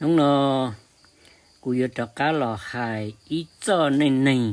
Hnub no kuv yuav rov qab los hais ib txoj neej neeg.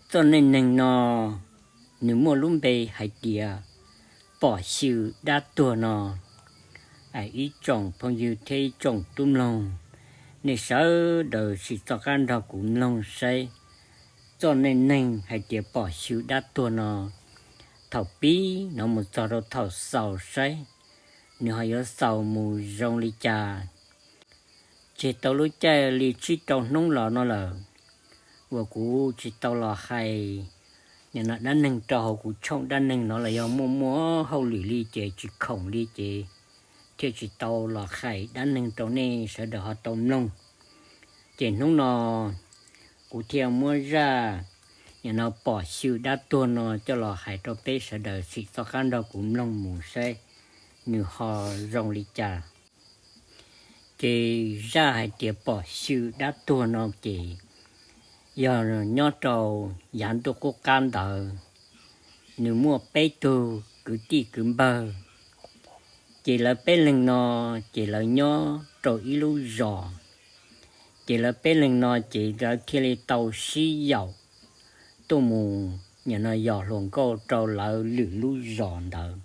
Txoj neej neeg no nws muaj lub npe hais tias pom xyw dab tuag no. Ib tsoom phooj ywg thiab ib tsoom tub mloog, nej sawv daws sim txoj qab nrog kuv mloog saib txoj neej neeg hais tias pom xyw dab tuag no, thaum pib no mus txog rau thaum xaus saib nws ho yuav xaus mus zoo li cas. Tseg tau lub caij li tsib rau hnub los no lawm uas kuv tsis tau los hais nim no dab neeg rau hauv kuv tshooj dab neeg no los yog muaj muaj hauj lwm li ces tsis khoom li ces thiaj tsis tau los hais dab neeg rau nej sawv daws ho tau mloog. Ces hnub no kuv thiaj muab zaj nim no pom xyw dab tuag no coj los hais rau peb sawv daws sim txoj qab nrog kuv mloog mus saib nws ho zoo li cas. Ces zaj hais tias pom xyw dab tuag no ces yog nyob rau yav ntuj qub qab ntawd, nws muaj peb tug kwv tij kwv npawg. Ces lawv peb leeg no ces lawv nyob rau ib lub zos. Ces lawv peb leeg no ces lawv thiaj li tau sib yaum tuaj mus nim no yos hluas nkauj rau lawv lwm lub zos ntawd.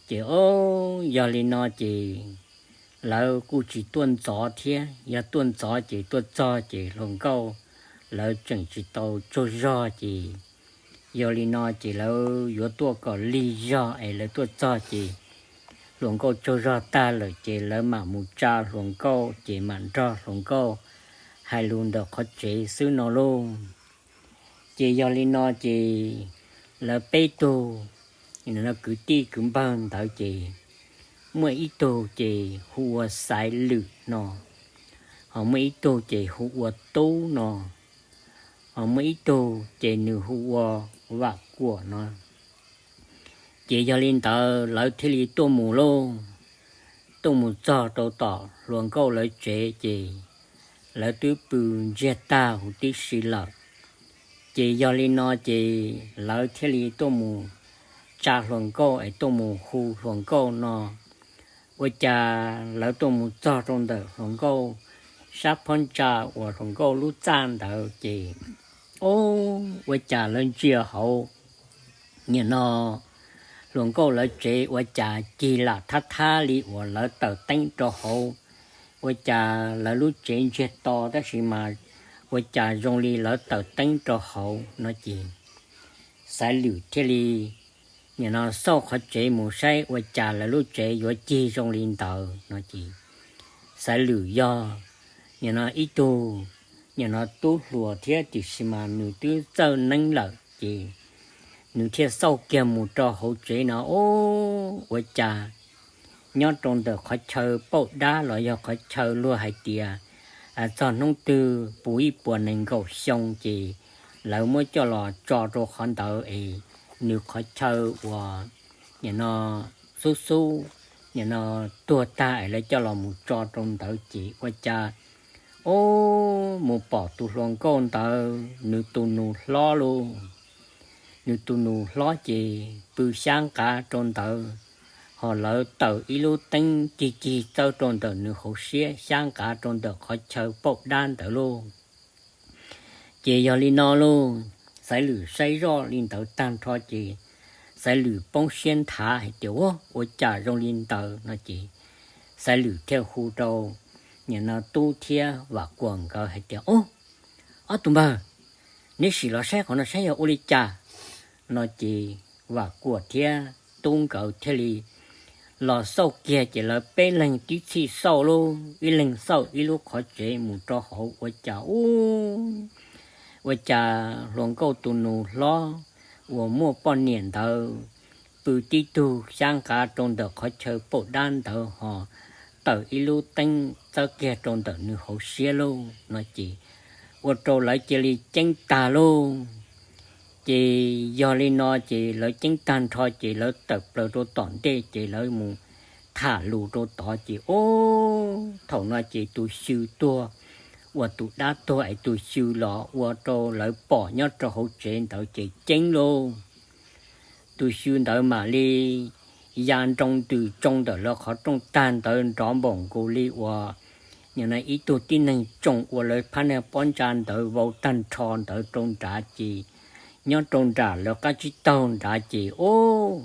Ces o, yog li no ces lawv kuj tsis tuaj ntxov thiab, yog tuaj ntxov ces tuaj txog ces hluas nkauj lawv tseem tsis tau tsaug zog ces yog li no ces lawv yuav tuaj kom lig zog es lawv tuaj txog ces hluas nkauj tsaug zog tag lawm ces lawv mam mus tsa hluas nkauj ces mam nrog hluas nkauj hais lus ntawm qhov tsev xwb no lauj. Ces yog li no ces lawv peb tug kwv tij kwv npawg ntawd ces muaj ib tug ces hu ua Xaiv Lwm no, ho muaj ib tug ces hu ua Tub no, ho muaj ib tug ces nws hu ua Vam Kuam no. Ces yog li ntawd lawv thiaj li tuaj mus lauj. Tuaj mus txog rau tom hluas nkauj lawv tsev ces lawv twb pw ntsiag tag huv tib si lawm. Ces yog li no ces lawv thiaj li tuaj mus tsa hluas nkauj es tuaj mus hu hluas nkauj no. Ua cas lawv tuaj mus txog rau ntawm hluas nkauj sab phab ntsa uas hluas nkauj lub txaj ntawd ces o, ua cas lawv ntsia hauv nim no hluas nkauj lawv tsev ua cas cig lam thab thab li uas lawv tawm teeb rau hauv. Ua cas lawv lub tsev ntsiag to tab sis mas ua cas zoo li lawv tawm teeb rau hauv no ces Xaiv Lwm thiaj li nim no xauj qhov tsev mus saib ua cas lawv lub tsev yuav cig zoo li ntawd no ces Xaiv Lwm yog nim no ib tug nim no tub hluas thiab tiam sis mas nws twb txawj neeb lawm ces nws thiaj xauj kiag mus rau hauv tsev no o, ua cas nyob rau ntawm qhov chaw pauj dab los yog qhov chaw luag hais tias txog hnub twg puv ib puas nees nkaum xyoo ces lawv muab coj los tso rau qhov ntawd es nws qhov chaw uas nim no xub xub nim no tuag tag es lawv coj los mus tso rau ntawd ces ua cas o, mus pom tus hluas nkauj ntawd nws tus nus hlob lauj. Nws tus nus hlob ces pw xyab nqav rau ntawd, ho lawv tawm ib lub teeb cig cig txawb rau ntawm nws hauv siab xyab nqav rau ntawm qhov chaw pauj dab ntawd lauj. Ces yog li no lauj, Xaiv Lwm saib zoj li ntawd tag nrho ces Xaiv Lwm poob siab nthav hais tias ua, ua cas zoo li ntawd no ces Xaiv Lwm thiaj hu rau nim no Tub thiab Vam Kuam nkawd hais tias o, ob tus npawg, neb sim los saib qhov no saib yog ua li cas no ces Vam Kuam thiab Tub nkawd thiaj li los xauj kiag ces lawv peb leeg tib txhij xauj lauj, ib leeg xauj ib lub qhov tsev mus rau hauv ua cas u, ua cas hluas nkauj tus nus hlob uas muaj poj niam ntawd pw tib tug xyab nqav rau ntawm qhov chaw pauj dab ntawd ho tawm ib lub teeb txawb kiag rau ntawm nws hauv siab lauj no ces ua rau lawv cia li ceeb tag lauj. Ces yog li no ces lawv ceeb tag nrho ces lawv tawm plaws rau tom ntej ces lawv mus tham lus rau tod ces o, thaum no ces tus xyw tuag, uas tus dab tuag es tus xyw los ua rau lawv pom nyob rau hauv tsev ntawd ces ceeb lauj. Tus xyw ntawd mam li ya nroo ntws tsoo ntawm lawv qhov rooj tag ntawd nrov npaum nkaus li uas nim no ib tug tib neeg tsoo ua lawv phab niag pob ntsa ntawd vau tag nrho ntawd rau nrad ces nyob rau nram lawv qab tsib taug nrad ces ub,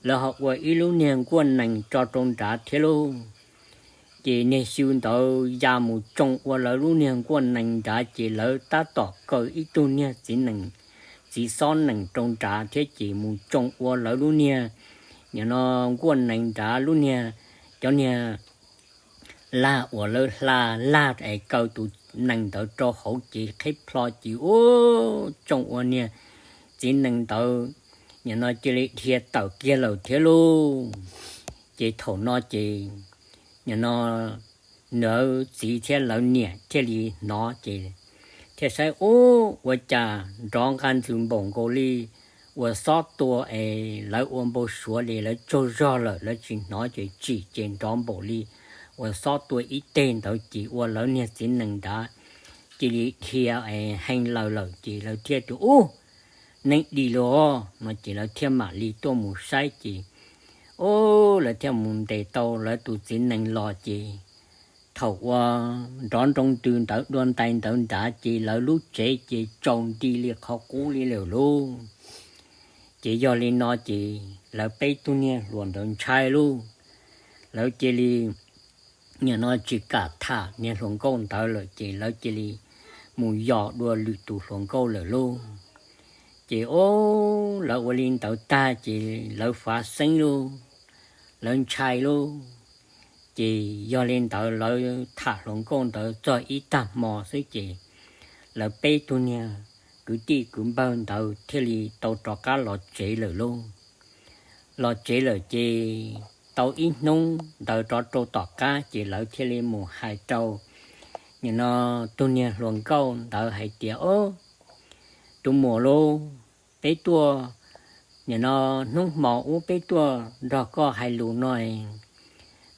lawv ho ua ib lub niag nkuaj nees tso rau nrad thiab lauj. Ces niag xyw ntawd ya mus tsoo ua lawv lub niag nkuaj nees nrad ces lawv tab tom kaw ib tug niag txiv nees, txiv xob nees rau nrad thiab ces mus tsoo ua lawv lub niag, nim no nkuaj nees nrad lub niag, cov niag lag uas lawv hla lag es kaw tus nees ntawd rau hauv ces qhib plho ces ub, tsoo ua niag txiv nees ntawd nim no cia li dhia tawm kiag lawm thiab lauj. Ces thaum no ces nim no lawv txiv thiab lawv niam thiaj li hnov ces thiaj saib ub, ua cas nrov nqa ntxws npaum nkaus li uas xob tua es lawv ua npau suav li lawv tsaug zog lawm lawv tsis hnov ces tsim ces nrov npaum li uas xob tua ib teg ntawd ces ua lawv niag txiv nees nrad cia li dhia es hee laws lawm ces lawv thiaj tias ub, neeg dim los no ces lawv thiaj mam li tuaj mus saib ces ub, lawv thiaj mus ntes tau lawv tus txiv nees los ces thaum uas nrov nroo ntws ntawd dua ntais ntawd nrad ces lawv lub tsev ces tsaus nti li qhov qub li lawm lauj. Ces yog li no ces lawv peb tug niag hluas ntawd ntshai lauj, lawv cia li nim no tsis kam tham niag hluas nkauj ntawd lawm ces lawv cia li mus yos dua lwm tus hluas nkauj lawm lauj. Ces ub, lawv ua li ntawd tag ces lawv fav xeeb lauj, lawv ntshai lauj. Ces yog li ntawd lawv tham hluas nkauj ntawd txog ib tag hmo xwb ces lawv peb tug niag kwv tij kwv npawg ntawd thiaj li tau rov qab los tsev lawm lauj. Los tsev lawm ces tau ib hnub ntawd rov rau tom qab ces lawv thiaj li mus hais rau nim no tus niag hluas nkauj ntawd hais tias, Ob, tus muam lauj, peb tuaj, nim no hnub hmo ub peb tuaj nrog koj hais lus no,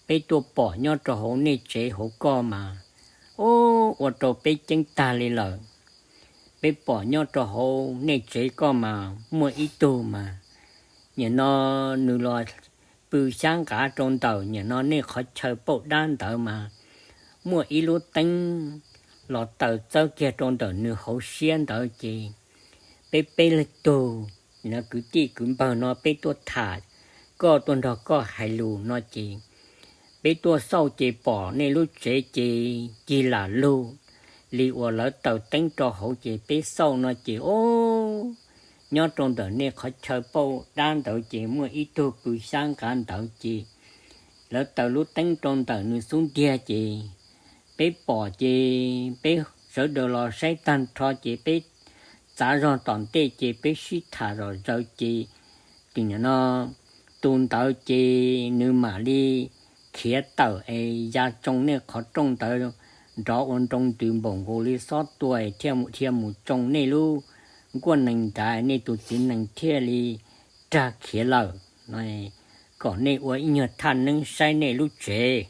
peb tuaj pom nyob rau hauv nej tsev hauv koj mas, ub, ua rau peb ceeb tag li lawm. Peb pom nyob rau hauv nej tsev koj mas muaj ib tug mas nim no nws los pw xyab nqav rau ntawm nim no nej qhov chaw pauj dab ntawd mas muaj ib lub teeb los taws txawb kiag rau ntawm nws hauv siab ntawd ces peb peb leeg tug, nim no kwv tij kwv npawg no peb tuaj tham koj tuaj nrog koj hais lus no ces peb tuaj xauj ces pom nej lub tsev ces cig lam lug li uas lawv taws teeb rau hauv ces peb xauj no ces ub, nyob rau ntawm nej qhov chaw pauj dab ntawd ces muaj ib tug pw xyab nqav ntawd ces lawv taws lub teeb rau ntawm nws xub ntiag ces peb pom ces peb sawv daws los saib tag nrho ces peb txav zog tom ntej ces peb sib tham zom zaws ces tus nim no tus ntawd ces nws mam li khiav tawm es ya tsoo nej qhov rooj ntawd nrov ua nroo ntws npaum nkaus li xob tua thiaj mus dhia mus tsoo nej lub nkuaj nees nrad nej tus txiv nees thiaj li rag khiav lawm no, kom nej ua ib nyuag thaj neeb saib nej lub tsev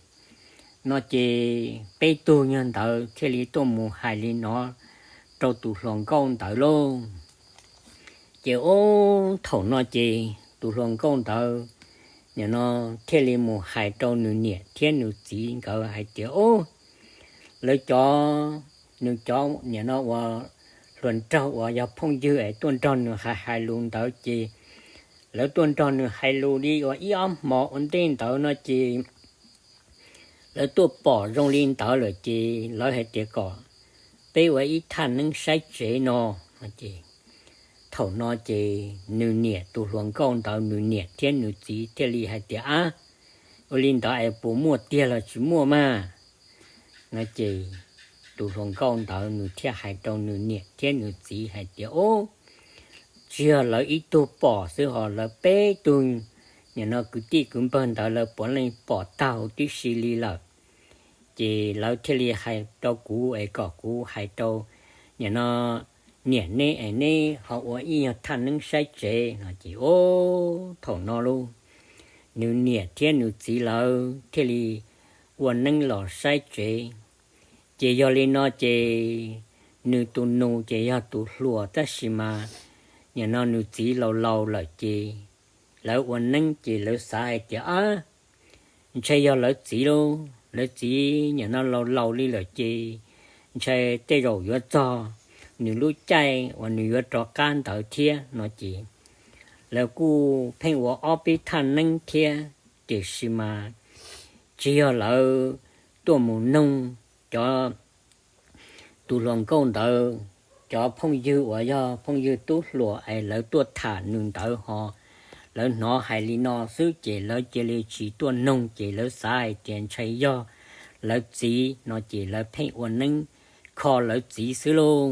no ces peb tug nyuag ntawd thiaj li tuaj mus hais li no rau tus hluas nkauj ntawd lauj. Ces ub, thaum no ces tus hluas nkauj ntawd nim no thiaj li mus hais rau nws niam thiab nws txiv nkawd hais tias, Ub, lawv cov, nws cov nim no uas hluas nraug uas yog phooj ywg es tuaj nrog nws hais hais lus ntawd ces lawv tuaj nrog nws hais lus li uas ib ob hmo ua ntej ntawd no ces lawv tuaj pom zoo li ntawd lawm ces lawv hais tias kom peb ua ib thaj neeb saib tsev no no ces thaum no ces nws niam tus hluas nkauj ntawd nws niam thiab nws txiv thiaj li hais tias, Ab, ua li ntawd es puas muaj tiag los tsis muaj mas? No ces tus hluas nkauj ntawd nws thiaj hais rau nws niam thiab nws txiv hais tias, Ub, tsis yog lawv ib tug pom xwb ho lawv peb tug nim no kwv tij kwv npawg ntawd lawv puav leej pom tag huv tib si li lawm. Ces lawv thiaj li hais rau kuv es kom kuv hais rau nim no niam neb es neb ho ua ib nyuag thaj neeb saib tsev no ces ub, thaum no lauj, nws niam thiab nws txiv lawv thiaj li ua neeb los saib tsev. Ces yog li no ces nws tus nus ces yog tus hluas tab sis mas nim no nws txiv laus laus lawm ces lawv ua neeb ces lawv xav hais tias, Ab, ntshe yog lawv txiv lauj, lawv txiv nim no laus laus li lawm ces ntshai tej zaum yuav txog nws lub caij uas nws yuav rov qab ntawd thiab no ces lawv kuj pheej ua ob peb thaj neeb thiab, tiam sis mas tsis yog lawv tuaj mus noog cov tus hluas nkauj ntawd, cov phooj ywg uas yog phooj ywg tub hluas es lawv tuaj tham nws ntawd ho lawv hnov hais li no xwb ces lawv cia li tsis tuaj noog ces lawv xav hais tias ntshai yog lawv txiv no ces lawv pheej ua neeb kho lawv txiv xwb lauj.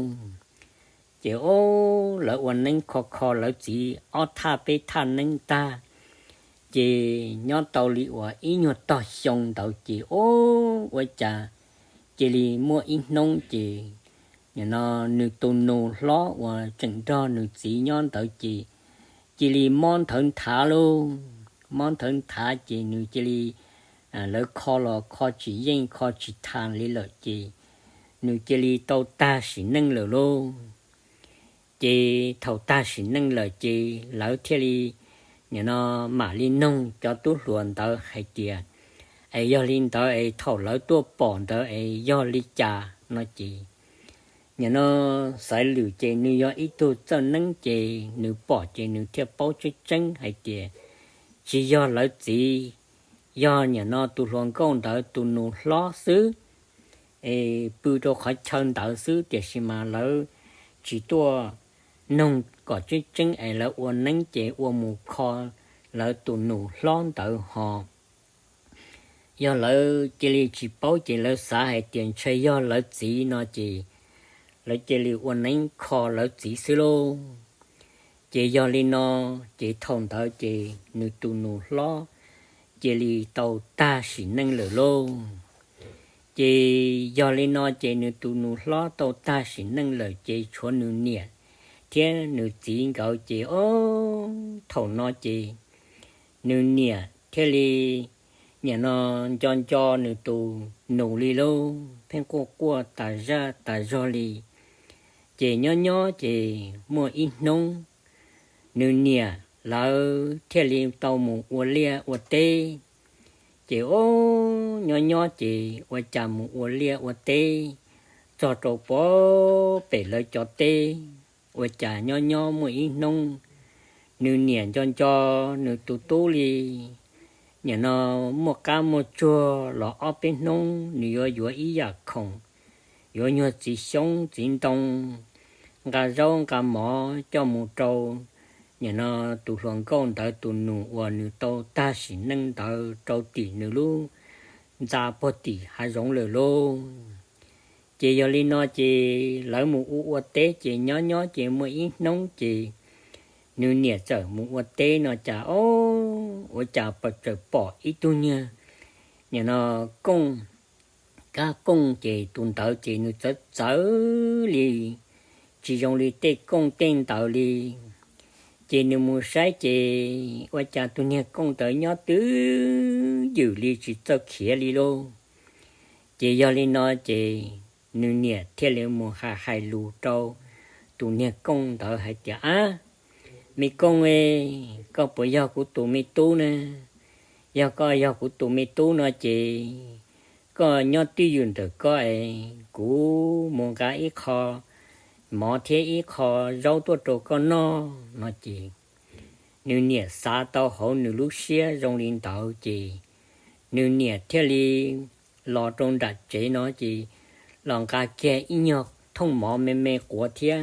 Ces o, lawv ua neeb kho kho lawv txiv ob thaj peb thaj neeb tag, ces nyob tau li uas ib nyuag tog xyoo ntawd ces o, ua cas cia li muaj ib hnub ces nim no nws tus nus hlob uas tseem nrog nws txiv nyob ntawd ces cia li mob nthawv nthav lauj. Mob nthawv nthav ces nws cia li, lawv kho los kho tsis yeej kho tsis tas li lawm ces nws cia li tau tag sim neej lawm lauj. Ces thaum tag sim neej lawm ces lawv thiaj li nim no mam li noog cov tub hluas ntawd hais tias es yog li ntawd es thaum lawv tuaj pom ntawd es yog li cas no ces nim no Xaiv Lwm ces nws yog ib tug txawj neeb ces nws pom ces nws thiaj paub tseeb tseeb hais tias tsis yog lawv txiv, yog nim no tus hluas nkauj ntawd tus nus hlob xwb es pw rau qhov chaw ntawd xwb tiam sis mas lawv tsis tuaj noog kom tseeb tseeb es lawv ua neeb ces ua mus kho lawv tus nus hlob ntawd ho yog lawv cia li tsis paub ces lawv xav hais tias ntshai yog lawv txiv no ces lawv cia li ua neeb kho lawv txiv xwb lauj. Ces yog li no ces thaum ntawd ces nws tus nus hlob cia li tau tag sim neej lawm lauj. Ces yog li no ces nws tus nus hlob tau tag sim neej lawm ces tshuav nws niam thiab nws txiv nkawd ces o, thaum no ces nws niam thiaj li nim no nco nco nws tus nus li lauj, pheej quaj quaj tas zaj tas zog li. Ces nyob nyob ces muaj ib hnub nws niam lawv thiaj li tau mus ua liaj ua teb. Ces o, nyob nyob ces ua cas mus ua liaj ua teb txog rau pem lawv cov teb, ua cas nyob nyob muaj ib hnub nws niam nco nco nws tus tub li nim no muaj qab muaj tsuag los ob peb hnub nws yuav yuav ib yam khoom, yuav nyuag txiv xyoob txiv ntoo, nqa zaub nqa mov coj mus rau nim no tus hluas nkauj ntawd tus nus uas nws tau tag sim neej ntawd rau tim nws lub ntxa puag tim hav zoov lawm lauj. Ces yog li no ces lawv mus ua ua teb ces nyob nyob ces muaj ib hnub ces nws niam txawm mus ua teb no cas o, ua cas txawm pom ib tug niag nim no kooj, kab kooj ces tus ntawd ces nws txawv txawv li, tsis zoo li tej kooj tej ntawd li. Ces nws mus saib ces ua cas tus niag kooj ntawd nyob twj ywm li tsis txawj khiav li lauj. Ces yog li no ces nws niam thiaj li mus hais hais lus rau tus niag kooj ntawd hais tias, ab, me kooj e, koj puas yog kuv tus me tub na? Yog koj yog kuv tus me tub no ces koj nyob twj ywm ntawm koj es kuv mus nqa ib qho mov thiab ib qho zaub tuaj rau koj noj no ces nws niam xav tau hauv nws lub siab zoo li ntawd ces nws niam thiaj li los rau nram tsev no ces los nqa kiag ib nyuag thooj mov me me quav thiab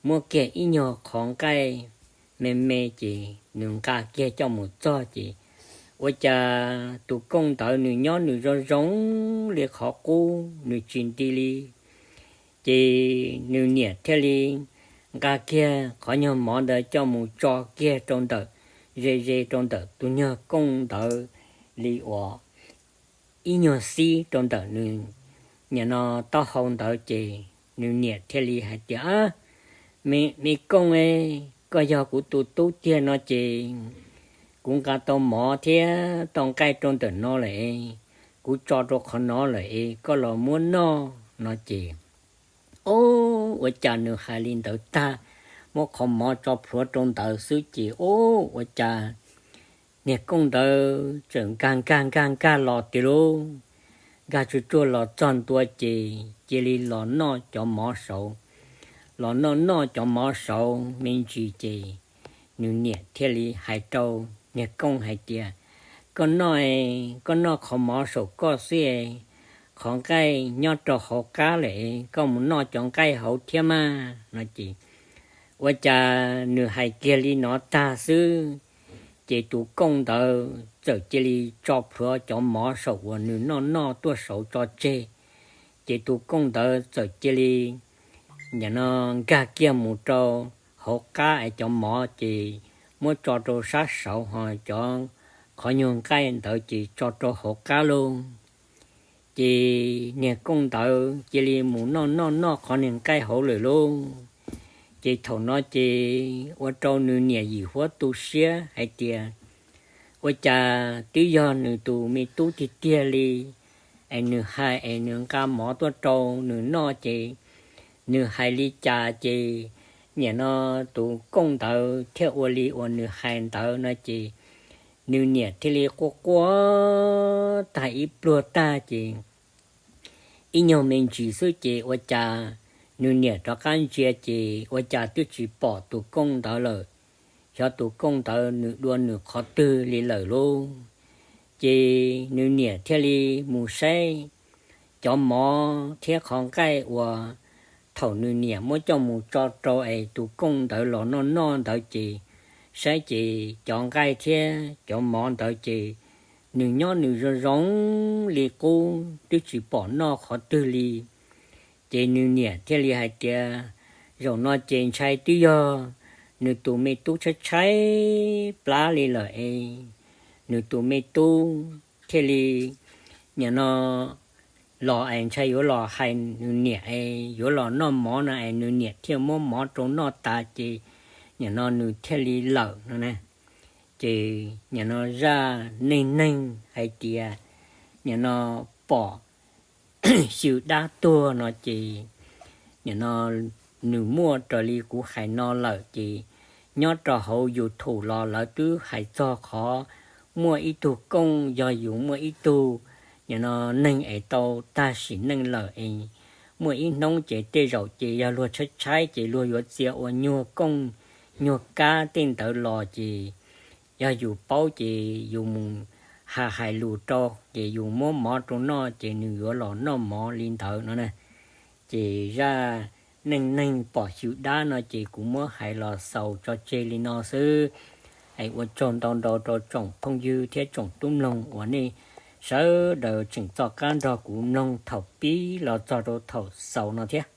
muab kiag ib nyuag qhov nqaij me me ces nws nqa kiag coj mus txog ces ua cas tus kooj ntawd nws nyob nws zoo zoo li qhov qub nws tsis nti li. Ces nws niam thiaj li nqa kiag qhov nyuag mov ntawd coj mus tso kiag rau ntawm, ze ze rau ntawm tus nyuag kooj ntawd li uas ib nyuag xib rau ntawm nws nim no taub hau ntawd ces nws niam thiaj li hais tias, me kooj e, koj yog kuv tus tub tiag no ces kuv nqa tau mov thiab tau nqaij rau ntawm no lawm es kuv tso rau qhov no lawm es koj los muab noj no ces o, ua cas nws hais li ntawd tag, muab qhov mov tso plhuav rau ntawd xwb ces o, ua cas niag kooj ntawd txawm nkag nkag nkag nkag los tiag lauj. nkag tsuag tsuag los txog ntua ces cia li los noj cov mov saud. Los noj noj cov mov saud me ntsis ces nws niam thiaj li hais rau niag kooj hais tias, Koj noj, koj noj qhov mov saum koj xwb, qhov nqaij nyob rau hauv qab lawm, koj mus noj cov nqaij hauv thiab mas, no ces ua cas nws hais kiag li no tag xwb, ces tus kooj ntawd txawm cia li tso plhuav cov mov saum uas nws noj noj tuaj saud tso tseg. Ces tus kooj ntawd txawm cia li nim no nkag kiag mus rau hauv qab es cov mov ces muab tso rau sab saud, ho cov qhov nyuag nqaij ntawd ces tso rau hauv qab lauj. Ces niag kooj ntawd cia li mus noj noj noj qhov niag nqaij hauv lawm lauj. Ces thaum no ces ua rau nws niam yim huab tu siab hais tias, Ua cas twb yog nws tus me tub tiag tiag li, es nws hais es nws nqa mov tuaj rau nws noj ces nws hais li cas ces nim no tus kooj ntawd thiaj ua li uas nws hais ntawd no ces nws niam thiaj li quaj quaj tag ib pluag tag ces ib nyuag me ntsis xwb ces ua cas nws niam rov qab ntsia ces ua cas twb tsis pom tus kooj ntawd lawm. Xyov tus kooj ntawd nws dua nws qhov twg li lawm lauj. Ces nws niam thiaj li mus saib cov mov thiab qhov nqaij uas thaum nws niam muab coj mus tso rau es tus kooj ntawd los noj noj ntawd ces saib ces cov nqaij thiab cov mov ntawd ces nws nyob nws zoo zoo li qub twb tsis pom noj qhov twg li. Ces nws niam thiaj li hais tias, Zaum no ces ntshai twb yog nws tus me tub tshaib tshaib plab li lawm es nws tus me tub thiaj li nim no los es ntshai yuav los hais nws niam es yuav los noj mov no es nws niam thiaj muab mov rau noj tas ces nim no nws thiaj li lawm no na. Ces nim no zaj neej neeg hais tias nim no pom xyw dab tuag no ces nim no nws muaj raws li kuv hais no lawm ces nyob rau hauv YouTube los lawv twb hais txog qhov muaj ib tug kooj, yog yus muaj ib tug nim no neeg es tau tag sim neej lawm es muaj ib hnub ces tej zaum ces yog luag tshaib tshaib ces luag yuav txia ua nyuag kooj nyuag kab tej ntawd los ces yog yus paub ces yus mus hais hais lus rau ces yus muab mov rau noj ces nws yuav los noj mov li ntawd no na. Ces zaj neej neeg pom xyw dab no ces kuv muab hais los xaus tso tseg li no xwb. Es ua tsaug ntau ntau rau tsoom phooj ywg thiab tsoom tub mloog uas nej sawv daws tseem txoj qab nrog kuv mloog thaum pib los txog rau thaum xaus no thiab.